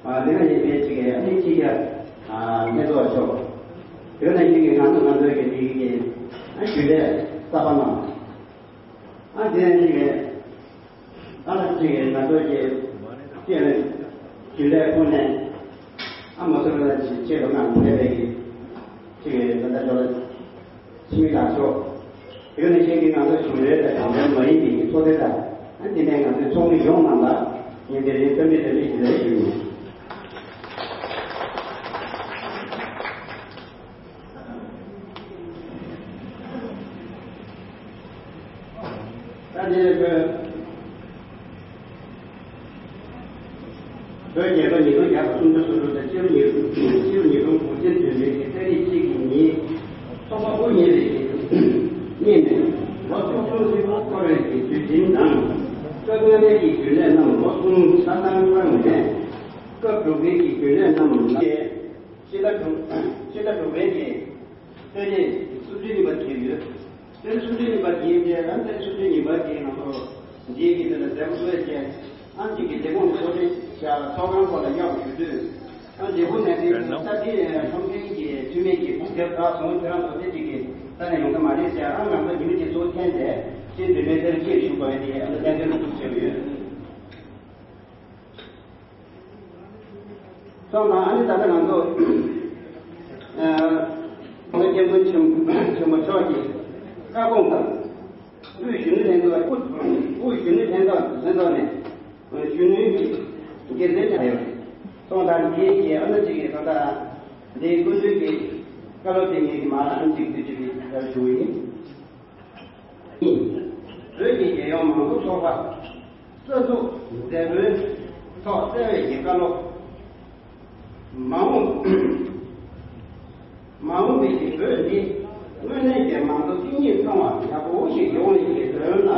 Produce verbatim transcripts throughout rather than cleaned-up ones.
ཨ་དེ་ནས་ཡིན་པའི་ཅིག་གི་ཨ་ནི་ཅིག་གི་ཨ་ལྷན་ཚོགས་ཆོག་དེ་ནས་ཡིན་གྱི་ང་ཚོ་ང་ཚོའི་གི་དེ་གི་ཨ་ཞུ་ལས་གསར་པ་གནང་། ཨ་དེ་ནས་ཅིག་གི་ཨ་ཅིག་གི་ང་ཚོ་གི་ཅིག་ཞུ་ལས་ཁོ་ནས་ཨ་མ་སོ་ར་ཅིག་ཆེད་དུ་གནང་ཕེབས་པའི་གི་ཅིག་གི་ད་ལྟ་ཞོར་ལ། འཆི་མེད་ལགས་མཆོག་དེ་ནས་ཁྱེད་ཀྱིས་ང་ཚོ་བྱུང་རེད་དང་གྲངས་ཅན་མ་ཡིན་པའི་ཚོགས་སྡེ་དང་ཨ་འདི་ནས་ང་ཚོའི་ཚོགས་མི་ཡོངས་རྣམས་ལ་ངས་དེ་རིང་བཀའ་འདྲི་དང་འདྲི་ཞུ་རེ་ཞུ་ཡིན། ད་འདི་ནས་བོད། བོད་རྒྱལ་ཁབ་ཉིས་སྟོང་བརྒྱ་དང་སུམ་ཅུ་སོ་དྲུག་དང་སྤྱི་ལོ་ཉིས་སྟོང་སྤྱི་ལོ་ཉིས་སྟོང་དགུ་བརྒྱ་བདུན་པའི་ཚེས་ཉེར་གཅིག་གི་ཉིན་ཚོགས་པ་དབུ་བརྙེས་པའི་ཉིན་ནས་ལོ་ཆུ་ཚོད་གཅིག་པོ་འཁོར་བའི་དུས་ཆེན་དང་། སྐབས་ལྔ་པའི་རྒྱུན་ལས་རྣམས་ལོ་གསུམ་ཆ་ཚང་བཏང་ནས། སྐབས་དྲུག་པའི་རྒྱུན་ལས་རྣམས་ལ་ཕྱི་ཟླ་དྲུག་ཕྱི་ཟླ་དྲུག་པའི་ཚེས་ཉེར་གསུམ་ཉིན་པ་དེ་ཡོད། ཚེས་ཉེར་གསུམ་ཉིན་པ་དེའི་རྗེས་ལ་ཚེས་ཉེར་གསུམ་ཉིན་པ་དེ་ང་ཚོ་འདིའི་གི་དེ་ལ་མཛད་སྒོ་གཙོ་བྱས། ཨང་ཅིག་གི་ལས་ཁུངས་ཚོགས་སྡེ་བཞག་ལ་ཚོགས་ཁང་སྐོར་ལ་གཡོག་ཞུ་དུས། ཨང་ལས་ཁུངས་ནས་དེ་ས་ཆའི་ཁྲོམ་རྒྱལ་གྱི་འཐུས་མི་གི་དགུང་དེབ་དག་སོང་། ཁྱེད་རང་ཚོ་དེ་ཅིག་གི་ས་ནས་ཡོང་གི་མ་རེད་ཟེར། ཨང་ང་ཚོ་ཉི་མ་གཅིག་ཚོགས་ཐེངས་དེ་ཅིག་འདི་མེད་དེར་སྐད་ཞུ་དགོས་ཡོད་དེ་ཨང་ལ་གནད་དོན་ལ་ཐུག་བྱས་ཡོད། སོང་ཙང་ཨ་ནི་ད་ལྟ་ང་ཚོ་ཨ་ང་སྐྱབས་མགོན་ཆེན་ཆེན་པོ་མཆོག་གི་བཀའ་དགོངས་དང་། དབུས་གཞོན་ནུ་ལྷན་ཚོགས་དབུ་དབུས་གཞོན་ནུ་ལྷན་ཚོགས་ལྷན་ཚོགས་ནས་གཞོན་ནུའི་དགེ་མཚན་ལ་ཡོད། སོང་ཙང་དེའི་གི་ཨ་ནི་ཅིག་གི་ད་ལྟ་འདིའི་སྐུ་མདུན་གྱི་བཀའ་སློབ་དེ་ངེད་ཀྱི་མ་ཨ་ནི་ཅིག་དུས་ཅིག་གི་ཞུ་ཡིན། བོད་ཀྱི་རྒྱལ་ཡོངས་མང་གཙོ་ཚོགས་པ་གསར་འཛུགས་མཛད་སྒོའི་ཐོག་བསྩལ་བའི་གི་བཀའ་སློབ། མ་འོངས་མ་འོངས་པའི་གི་བོད་འདི་དངོས་གནས་ཀྱི་མང་གཙོ་མཐུན་གཉིས་ཚང་བ་ཡག་པོ་ཞིག་ཡོང་བའི་གི་དོན་ལ་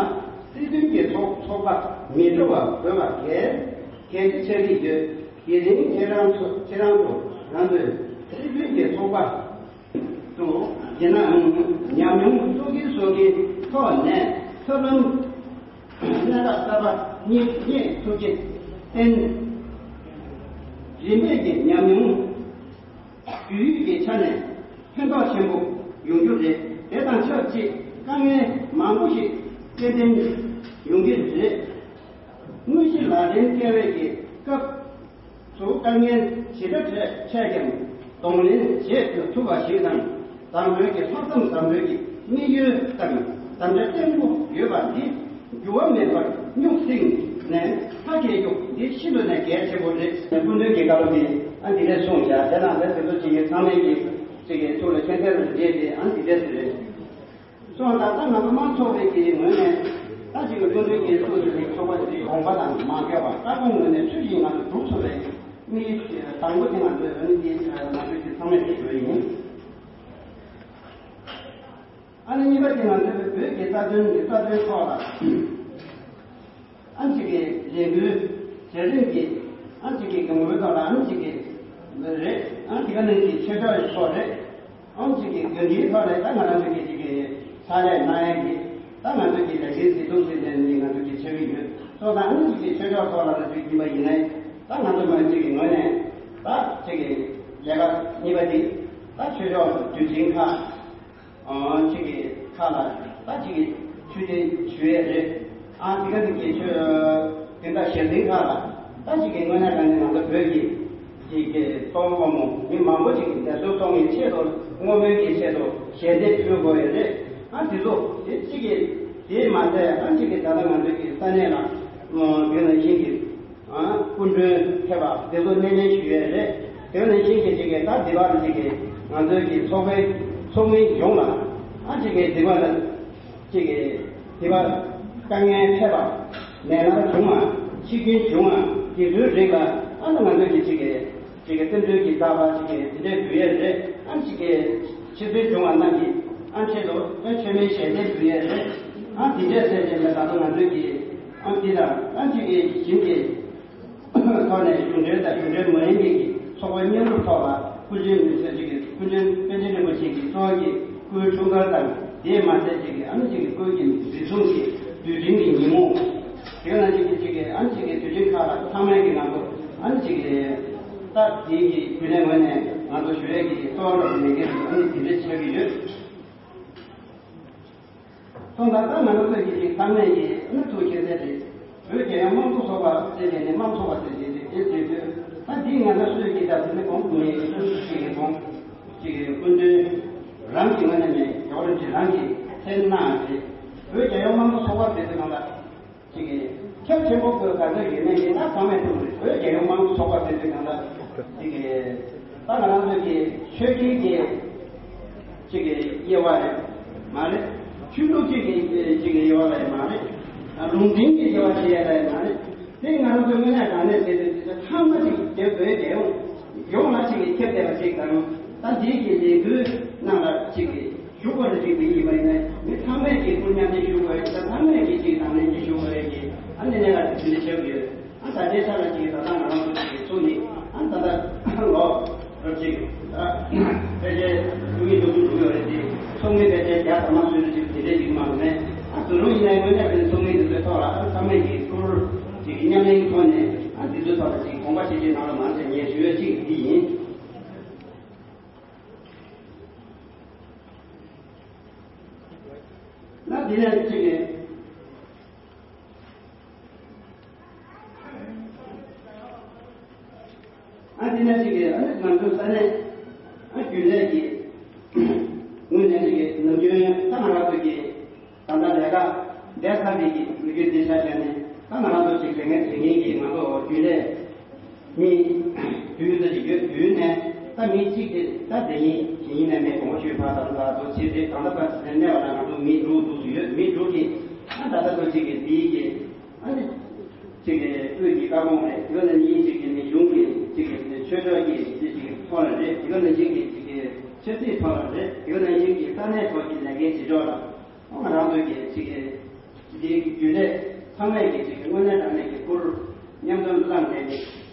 སྲིད་དོན་གྱི་ཚོགས་ཚོགས་པ་མི་འགྲོ་བ་དགོས་པ་གལ་གལ་ཆེ་ཆགས་ཀྱི་ཡོད། དེ་རིང་ཁྱེད་རང་ཚོ་ཁྱེད་རང་ཚོ་ང་ཚོའི་སྲིད་དོན་གྱི་ཚོགས་པ། དུ་ཡིན་ནའང་ཉམས་མྱོང་གཙོ་གི་སོགས་ཀྱི་ཐོག་ནས་ཐབས་ལམ་གནད་འགག་གསར་པ་གཉིས་རྙེད་ཐུབ་རྒྱུར་བརྟེན། རིམ་པས་ཀྱི་ཉམས་མྱོང་བརྒྱུད་ཡིག་གི་ཆ་ནས་ཕན་ཐོགས་ཆེན་པོ་ཡོང་རྒྱུ་རེད། དེ་དང་ཆབས་ཅིག་དཀའ་ངལ་མང་པོ་ཞིག་ཏན་ཏན་ཡོང་གི་རེད། དངོས་གཞི་ལག་ལེན་བཀལ་བའི་གི་སྐབས། སུ་དཀའ་ངལ་ཇི་འདྲ་འཕྲད་འཕྲད་ཀྱང་གདོང་ལེན་བྱེད་ཐུབ་པ་ཞིག་དང་། བཟང་པོའི་གི་ལྷག་བསམ་བཟང་པོའི་གི་དམིགས་ཡུལ་དང་དམ་བཅའ་བརྟན་པོ་ཡོད་པ་འདི་འགྱུར་བ་མེད་པར་སྨྱུག་སྲིང་ནས་མཐའ་སྐྱེལ་རྒྱུ་འདི་ཤིན་ཏུ་ནས་གལ་ཆེན་པོ་རེད། སྐུ་མདུན་གྱི་བཀའ་སློབ་འདི་ཨ་འདི་འདྲས་གསུངས་བཞག་དེ་དང་དེ་དེ་ཚོ་ཅིག་གི་ཚང་མས་ཀྱི་ཅིག་གི་ཐུགས་ལ་མཁྱེན་གསལ་རེ་རེད་དེ་ཨ་འདི་འདྲས་རེད། སོང་ཙང་ད་ང་ཚོ་དམངས་ཚོགས་པའི་གི་ངོས་ནས་ད་ཅིག་སྐུ་མདུན་གྱི་གཙོས་པའི་ཚོགས་པ་དེའི་དགོངས་པ་དང་མ་འགལ་བར་བཀའ་དགོངས་ངོས་ནས་ཚུལ་བཞིན་ང་ཚོ་སྒྲུབ་ཐུབ་པའི་དམིགས་ཡུལ་དང་པོ་དེ་ང་ཚོས་འོས་འདེམས་ཀྱི་ང་ཚོས་ཀྱི་ཚང་མས་ཀྱི་འོས་ཡིན། ཨ་ནི་གཉིས་པ་དེ་ང་ཚོས་བོད་ཀྱི་རྩ་དོན་ནི་རྩ་དོན་ཐོག་ལ། ཨ་ཅིག་གི་ལས་འགུལ་བྱེད་རིམ་གྱི་ཨ་ཅིག་གི་ངོ་བོའི་ཐོག་ལ་ཨ་ཅིག་གི་རེད། ཨ་ཅིག་ག་ནང་གི་ཆོས་ཕྱོགས་ཡི་ཐོག་རེད། ཨ་ཅིག་གི་དགོན་སྡེའི་ཐོག་ལ་ད་ང་རང་ཚོ་གི་ཅིག་གི་ཕྱག་ལས་གནང་ཡས་ཀྱི་ད་ང་ཚོ་གི་ལས་འགན་གཟིགས་སྐྱོང་བྱེད་མཁན་ནི་ང་ཚོ་གི་ཆོས་རིག་ཡོད། སོང་ཙང་ཨ་ཅིག་གི་ཆོས་ཕྱོགས་ཐོག་ལ་ང་ཚོ་ཡིན་པ་ཡིན་ནའི་ད་ང་ཚོ་མ་ཅིག་གི་ངོས་ནས་ད་ཅིག་གི་ལས་ཀ་གཉིས་པ་འདི་ད་ཆོས་ཕྱོགས་དུས་ཆེན་ཁག་ཨང་གཅིག་གི་ཁ་ལ་ད་གཅིག་གི་ཆོས་དེ་ཞུ་ཡས་རེད། ཨང་དེ་ག་ནི་གི་ཆོས་དེ་འདྲ་ཞལ་འཛིན་ཁག་ལ་ད་གཅིག་གི་དངོས་གནས་དྲང་གནས་ང་ཚོ་བོད་ཀྱི་གཅིག་གི་གཏོང་སྒོ་མོ་མི་མང་པོ་ཅིག་གི་འདས་གསོལ་གཏོང་བའི་ཆེད་དུ་བསྔོ་སྨོན་གྱི་ཆེད་དུ་ཞལ་འདེབས་ཕུལ་དགོས་ཡོད་རེད། ཨང་དེ་ཚོ་དེ་གཅིག་གི་དེ་མ་ཟད་ཨང་གཅིག་གི་ད་ལྟ་ང་ཚོ་གི་ས་གནས་ལ་དེ་ནང་བཞིན་གྱི། སྐུ་མགྲོན་ཕེབས་པ་དེ་ཚོ་སྣེ་ལེན་ཞུ་ཡས་རེད། དེ་ནང་བཞིན་གྱི་ཅིག་གི་ད་འདི་བར་ཅིག་གི་ང་ཚོའི་གི་ཚོགས་པའི་ཚོགས་མི་ཡོངས་ལ་ཨ་ཅིག་གི་འདི་བར་ཅིག་གི་འདི་བར་དཀའ་ངལ་འཕྲད་པ་ནད་མནར་བྱུང་བ་འཆི་སྐྱོན་བྱུང་བ་དེ་ཚོའི་རིགས་ལ་ཨ་ནི་ང་ཚོའི་གི་ཅིག་གི་ཅིག་གི་རྟེན་འབྲེལ་གྱི་རྟག་པར་ཅིག་གི་འདི་འདྲའི་འབུལ་ཡས་རེད། ཨ་ཅིག་གི་ཆེད་འཛུལ་བྱུང་བ་རྣམས་ཀྱི་ཨ་ཆེད་དུ་ཨ་མཆོད་མེའི་ཞལ་འདེབས་འབུལ་ཡས་རེད། ཨ་དེ་འདྲས་ཟེར་བྱས་ནས་ད་ལྟ་ང་ཚོའི་གི་ཨ་འདི་ལ་ཨ་ཅིག་གི་ཞིང་གི་ཐོག་ནས་གཞུང་འབྲེལ་དང་གཞུང་འབྲེལ་མ་ཡིན་པའི་གི་ཚོགས་པ་མཉམ་རུབ་ཐོག་ལ་སྐུ་མགྲོན་མི་སེར་གཅིག་གི་སྐུ་མགྲོན་པཎ་ཆེན་རིན་པོ་ཆེ་གི་གཙོ་བོ་གི་སྐུའི་འཁྲུངས་སྐར་དང་དེས་མ་ཚད་གཅིག་གི་ཨ་ནི་གཅིག་གི་སྐུའི་གི་འཛིན་བཟུང་གི་དུས་དྲན་གྱི་ཉིན་མོ། དེ་ནང་གཅིག་གི་གཅིག་གི་ཨ་ནི་གཅིག་གི་དུས་དྲན་ཁག་ལ་ཚང་མས་གི་ང་ཚོ་ཨ་ནི་གཅིག་གི་ ད་དེའི་རྒྱུན་ལས་ངོས་ནས་ང་ཚོ་ཞུ་ཡས་ཀྱི་གཙོ་བོ་རང་མི་འགལ་གྱི་ཨ་ནི་དེ་འདྲ་ཆགས་ཀྱི་ཡོད། སོང་ཙང་ད་ང་ཚོ་ཚོས་ཀྱི་ཅིག་ཚང་མས་ཀྱི་ཨ་ནི་ཐུགས་ཁྱེད་ཚད་དེ་བོད་རྒྱལ་ཡོངས་དམངས་གཙོ་ཚོགས་པ་ཟེར་བྱས་ནས་དམངས་གཙོ་ཚོགས་པ་ཟེར་བྱས་ཏེ་དེ་ཟེར་དུས་ད་འདི་ང་ཚོ་ཚོས་ཀྱི་ད་དེ་ནི་གོང་དུ་ནས་ཡོད་ཚུལ་ཞིག་གི་གོང་ཅིག་གི་སྐུ་མདུན་རང་གི་ངོས་ནས་ནས་རྒྱལ་བ་རིན་པོ་ཆེ་རང་གིས་མཚན་གནང་ཡོད་རེད། བོད་རྒྱལ་ཡོངས་དམངས་གཙོ་ཚོགས་པ་ཟེར་དུས་གང་ལ། ཅིག་གིས་ཁྱབ་ཆེན་པོ་དགོས་ག་ཚོད་ཡོད་མེད་ནི་ད་ཚང་མས་མཐོང་རེད། བོད་རྒྱལ་ཡོངས་དམངས་གཙོ་ཚོགས་པ་ཟེར་དུས་གང་ལ་ཅིག་གིས་ད་ང་རང་ཚོ་གི་ཆོས་ཀྱི་གི་ཅིག་གི་དབྱེ་བ་རེད་མ་རེད། ཆོས་ལུགས་ཅིག་གི་ཅིག་གི་དབྱེ་བ་རེད་མ་རེད། ལུང་འདྲེན་གྱི་དབྱེ་བ་ཅིག་ཡོད་རེད་མ་རེད། དེ་ང་རང་ཚོ་དངོས་གནས་དྲང་གནས་བྱས་ཏེ་དེ་ཚོ་ཚང་མ་ཅིག་དེ་བོད་རྒྱལ་ཡོངས་ཡོངས་ལ་ཅིག་གི་ཁྱབ་བསྡད་པ་ཅིག་དང་ད་འདི་གི་ལས་འགུལ་ནང་ལ་ཅིག་གི་ཞུ་དགོས་རེད་ཅིག་མི་ཡིན་པ་ཡིན་ན་མི་ཚང་མས་ཀྱི་སྐུ་མཉམ་འདེགས་ཞུ་དགོས་རེད། ད་ཚང་མས་ཀྱི་ཅིག་དང་ལེན་ཅིག་ཞུ་དགོས་རེད་ཀྱི་ཨ་ནི་གནད་འགག་དེ་འདྲ་ཆགས་ཀྱི་ཡོད། ཨ་ད་ལྟའི་ཆ་ལ་ཅིག་ད་ལྟ་ང་རང་ཚོ་ཅིག་གི་ཚོགས་མི་ཨ་ད་ལྟ་ལོ་རབས་ཅིག་ཨ་ཕལ་ཆེར་དྲུག་ཉིས་སྟོང་དྲུག་ཡོད་རེད་དེ་ཚོགས་མི་ཕལ་ཆེར་བརྒྱ་ཐམ་པ་སུ་ཡོད་ཅིག་དེ་འདྲ་ཡིན་མ་རེད། ཨ་དུ་རུང་ཡིན་ན་དངོས་གནས་དེ་ཚོགས་མི་དེ་ཚོའི་ཐོག་ལ་ཨ་ཚང་མས་ཀྱི་ཐུར་ཅིག་མཉམ་ལེན་ཐོག་ནས་ཨ་འདི་ཚོའི་ཐོག་ལ་ཅིག་དགོངས་པ་བཞེས་རྗེས་ནང་ལ་མ་བྱས་ངས་ཞུ་ཡ་ཅིག་འདི་ཡིན། ན་དེ་ནས་ཅིག་གི་ཨ་དེ་ནས་ཅིག་གི་ཨ་ནི་ང་ཚོ་ས་གནས་ཨ་རྒྱུན་ལས་ཀྱི་ངོས་ནས་ཅིག་གི་ནམ་རྒྱུན་ད་ང་རང་ཚོ་གི་ད་ལྟ་ལས་ཀ་བསྡད་ཚར་བའི་གི་ལོ་རྒྱུས་འདི་ཆ་བཞག་ནས་ད་ང་རང་ཚོ་ཅིག་ལས་ངན་བྱེད་མཁན་གྱི་ང་ཚོ་རྒྱུན་ལས་མི་བདུན་ཙམ་ཞིག་ཡོད། བདུན་ནས་ད་མི་གཅིག་དེ་ད་དེ་ཡིན་གཞན་ཡིན་ནས་མེད་གོང་ཞུས་ཕར་ད་ལྟ་ཚོ་ཕྱིར་དེ་གང་ལྟར་ད་གནས་བ་ལ་ང་ཚོ་མི་དྲུག་འདུག་སུ་ཡོད། མི་དྲུག་གིས་ད་ད་ལྟ་ཚོ་གཅིག་གིས་དེའི་གི་ཨ་ནི་གཅིག་གིས་དབུས་ཀྱི་བཀའ་དགོངས་རེད། དེ་ནས་གཉིས་གཅིག་གིས་ནི་གཞུང་གི་གཅིག་གིས་ནི་ཆོས་ཕྱོགས་ཀྱི་གཅིག་གི་ཐོག་ལ་རེད། དེ་ནས་གཅིག་གིས་གཅིག་གིས་ཆབ་སྲིད་ཐོག་ལ་རེད། དེ་ནས་གཅིག་གིས་ས་གནས་ཐོག་གི་ལས་འགན་བྱེད་ཕྱོགས་ལ་ང་རང་ཚོ་གི་གཅིག་གིས། འདིའི་རྒྱུན་ལས་ཚང་མས་ཀྱི་ཅིག་དངོས་གནས་དྲང་གནས་ཀྱི་སྐུར་མཉམ་འཛོམས་བླངས་ཏེ་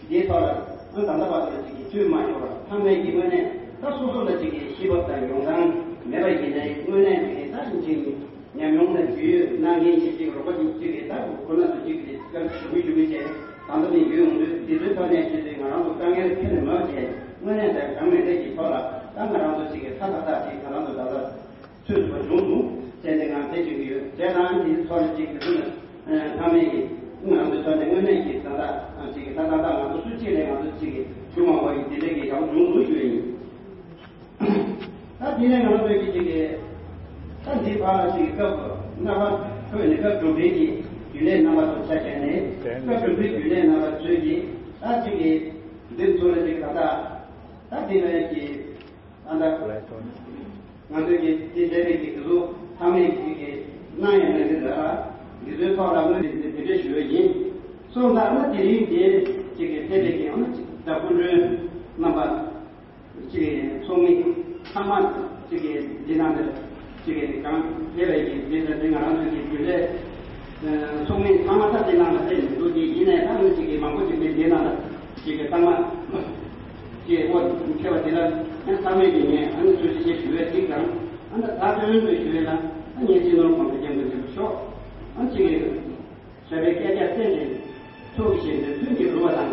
འདིའི་ཐོག་ལ་ཨང་ད་ལྟ་བར་དུ་ཅིག་གི་ཚུད་མ་ཤོར་བར་ཚང་མས་ཀྱི་དངོས་གནས་ད་སོ་སོ་ལ་ཅིག་གི་ཤེས་བབ་དང་ཡོང་སྟངས་མེད་པ་ཡིན་ནའི་དངོས་གནས་ཅིག་གི་ད་ཅིག་ཉམས་མྱོང་དང་རྒྱུས་ཡོད་གནང་མཁན་ཞིག་ཅིག་རོགས་པ་ཅིག་ཅིག་གི་ད་ཁོ་ན་ཚོ་ཅིག་གི་སྐབས་ཞུ་གི་ཞུ་གི་བྱས་ད་ལྟ་ནས་ཡོད་ཡོང་དུས་འདི་ཚོའི་ཐོག་ནས་ཅིག་ཅིག་ང་རང་ཚོ་དཀའ་ངལ་ཁྱོན་ནས་མ་བྱས་དངོས་གནས་དང་གྲངས་མེད་ཀྱི་ཐོག་ལ་ད་ང་རང་ཚོ་ཅིག་གི་ཐ་ཐ་ཐ་ཅིག་ད་རང་ཚོ་ད་ལྟ། ཚོད་ཐུབ་པ་བྱུང་འདུག་ཟེར་ནས་ང་དེ་བྱེད་ཀྱི་ཡོད། བྱས་ཙང་འདིའི་ཐོག་ལ་ཅིག་དེ་ཚོ་ནི་ཚང་མས་ཀྱི་ང་ཚོའི་ཐོག་ནས་དངོས་གནས་ཀྱི་ད་ལྟ་ཅིག་གི་ད་ད་ལྟ་ང་ཚོ་སུ་གཅིག་ལས་ང་ཚོ་ཅིག་གི་ཞུ་མ་དགོས་ཀྱི་དེ་འདྲ་གི་ཡང་བྱུང་འདུག་ཞུ་ཡིན། ད་དེ་ནས་ང་ཚོས་ཀྱི་ཅིག་གི་ད་འདི་བར་ལ་ཅིག་གི་སྐབས་རྣམ་པ་ཁོས་ནི་སྐབས་དྲུག་པའི་གི་རྒྱུན་ལས་རྣམ་པ་ཚོ་ཆ་བཞག་ནས་སྐབས་དྲུག་པའི་རྒྱུན་ལས་རྣམ་པ་ཚོས་ཀྱི་ད་ཅིག་གི་འདི་ཚོ་ལ་ཅིག་ད་ལྟ་ད་དེ་ནས་ཀྱི། ཨ་ད། ང་ཚོས་ཀྱི་དེ་འདྲ་བའི་གི་དེ་ཚོ་ཚང་མས་ཀྱི་གི་གནང་ཡང་གནང་གི་འདུག་ཨ། འདི་ཚོའི་ཐོག་ལ་དངོས་གནས་དེ་འདྲ་ཞུ་ཡ་ཡིན། སོང་ཙང་ཨ་དེ་རིང་འདིར་ཅིག་གི་ཕེབས་པའི་གི་ཨ་ཅིག་ད་སྐུ་མགྲོན་རྣམ་པ་ཅིག་གི་ཚོགས་མི་ཚང་མ་ཅིག་གི་འདི་ནང་དུ་ཅིག་གི་གང་ཕེབས་པའི་གི་འདི་ཚོ་འདི་ང་རང་ཚོ་གི་རྒྱུན་ལས་ཚོགས་མི་ཚང་མ་ད་འདི་ནང་ལ་ཕེབས་མི་འདུག་དེ་ཡིན་ནའི་ད་ང་ཅིག་གི་མང་པོ་ཅིག་མི་འདི་ནང་ལ། ཅིག་གི་ཚང་མ་ཅིག་འོ་མཁས་པ་དེ་ལ་ཡང་ཚང་མས་ཀྱི་ངས་ཨ་ནི་ཚོད་ཅིག་ཞུ་ཡས་ཅིག་དང་ཨ་ནི་ད་དོན་དུ་ཞུ་ཡས་ལ་ཨ་ངས་སྤྱི་ནོར་གོང་དུ་རྒྱབ་དུ་འཇུག་ཤོག་ཨ་ཅིག་གི་བཟོད་པའི་སྐད་ཆ་གསན་ཏེ་ཐུགས་ཀྱི་ཞེན་དུ་མཐུན་གྱིས་རུང་བ་དང་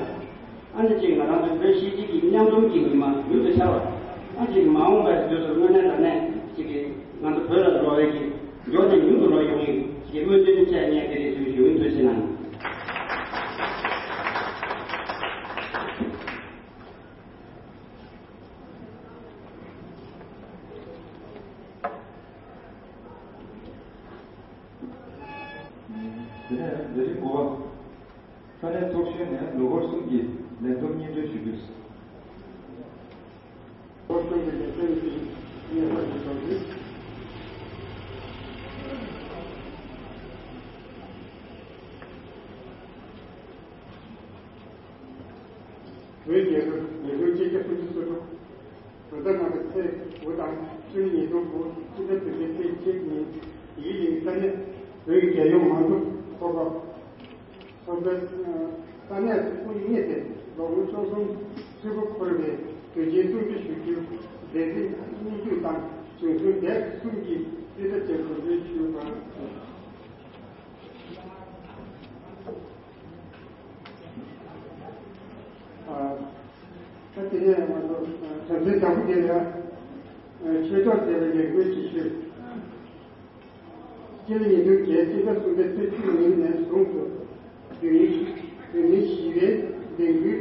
ཨ་ནི་ཅིག་ང་རང་ཚོ་བོད་གཞིས་བྱེས་ཀྱི་མཉམ་འཛོམས་ཀྱི་ཉི་མ་མྱུར་དུ་ཤར་བ་ཨ་ཅིག་མ་འོངས་པའི་དུས་སུ་དངོས་གནས་དྲང་གནས་ཅིག་གི་ང་ཚོ་བོད་ལ་འགྲོ་བའི་གི་མགྱོགས་ནས་མྱུར་དུ་འགྲོ་ཡོང་ཡིན་ཅིག་གི་སྨོན་འདུན་བཅས་ངས་དེ་རིང་ཞུ་ཞུ་ཡིན། ཐུགས་རྗེ་གནང་། དེ་ནས་ལས་རིམ་དགུ་པ། ས་གནས་ཚོགས་གཞོན་ནས་ལོ་འཁོར་གསུམ་གྱི་ལས་བསྡོམས་སྙན་སྒྲོན་ཞུ་རྒྱུ། ལོ་འཁོར་གསུམ་གྱི་ལས་བསྡོམས་ཀྱི་སྙན་སྒྲོན་ཞུ་རྒྱུ། བོད་རྒྱལ་ཁབ་ཉིས་སྟོང་གཅིག་བརྒྱ་སུམ་ཅུ་སོ་དྲུག་བོད་ཟླ་ལྔ་པའི་ཚེས་དགུ་དང་བཅུ་གཉིས་ཉིས་སྟོང་དགུ་སྤྱི་ཟླ་བདུན་པའི་ཚེས་གཅིག་ཉིན་ཡིན་ལིང་ས་གནས་བོད་ཀྱི་རྒྱལ་ཡོངས་མང་གཙོ་ཚོགས་པ་ཚོགས་པའི་ས་གནས་སུ་སྐུ་གཉིས་ཏེ་ལོ་ངོ་བཅུ་གསུམ་ཧྲིལ་པོ་འཁོར་བའི་དུས་ཆེན་སྲུང་བརྩི་ཞུ་རྒྱུ་མཛད་རྩིས་སྙིང་བསྡུས་དང་གཞུང་འབྲེལ་གསུམ་གྱི་རྩིས་ཁྲ་བཅས་གོ་སྒྲིག་ཞུས་པ། ད་དེ་ནས་ང་ཚོ་དོན་ཚན་དང་པོ་དེ་ལ་ཆོས་ཐོག་དེ་ལ་ལས་འགུལ་ཞིག་ཞུས། སྤྱི་ལོ་ཉིས་སྟོང་བརྒྱད་ཕྱི་ཟླ་གསུམ་པའི་ཚེས་བཅུ་ཉིན་ནས་བཟུང་དུ་བོད་མི་བོད་མི་ཞི་བའི་ལས་འགུལ་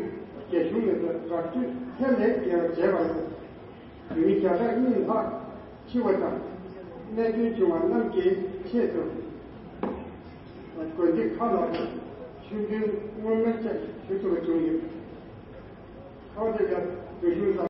རྒྱ་གཞུང་ལ་དགག་སྤྲོད་ཐད་ལས་བརྒལ་བ་བྱས་པ་རེད། བོད་མི་བརྒྱ་ཕྲག་གཉིས་ལྷག་འཆི་བ་དང་། རྨས་སྐྱོན་བྱུང་བ་རྣམས་ཀྱི་ཆེད་དུ། དགོན་སྡེ་ཁག་ལ་ཆུ་འདོན་བསྔོ་སྨོན་བཅས་ཞུ་ཐུབ་པ་བྱུང་ཡོད། ཁ་བ་ཅན་ལ་བོད་གཞུང་དང་